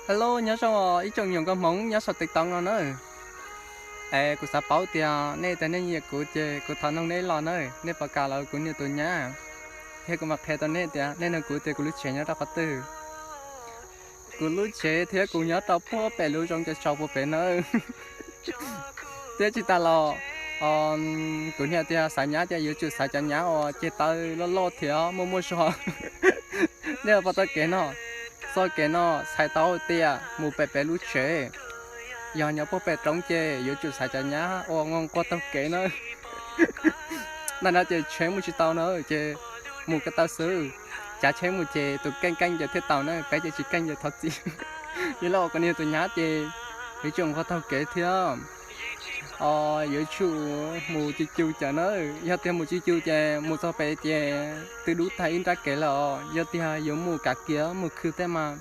Hello, nyob zoo os ib tsoom nyuam nkauj Hmoob nyob saum TikTok no na. Es kuv xav paub tias nej tias nej nyiam kuv ces kuv thov noog nej los na, nej puas kam los kuv niag tus nyab, thiab kuv mam qhia rau nej tias nej nug kuv tias kuv lub tsev nyob rau qhov twg. Kuv lub tsev thiab kuv nyob rau puag pem lub zoov cov tsaus puag pem na. Thiab tsis tas los, kuv niam tias xav nyab ces yuav tsum xaiv cov nyab uas ceg taw loj loj thiab muaj muaj zog. Nej puas tau kev no? Txoj kev no txhais tau tias mus pem peb lub tsev, yog nyob puag pem roob ces yuav tsum xaiv cov nyab uas nquag taug kev na. Ntawm no ces tsheb mus tsis tau na, ces mus ko taw xwb. Cav tsheb mus ces tus keej keej ces thiaj tau na, peb ces tsis keej ces thov txim. Yog los kuv niag tus nyab ces yuav tsum nquag taug kev thiab, yuav tsum mus cug cug cov na. Yog tias mus cug cug ces mus txog pem ces twb dub tag ib nrab kev lawm os. Yog tias yuav mus kav kiab mus khw tej mas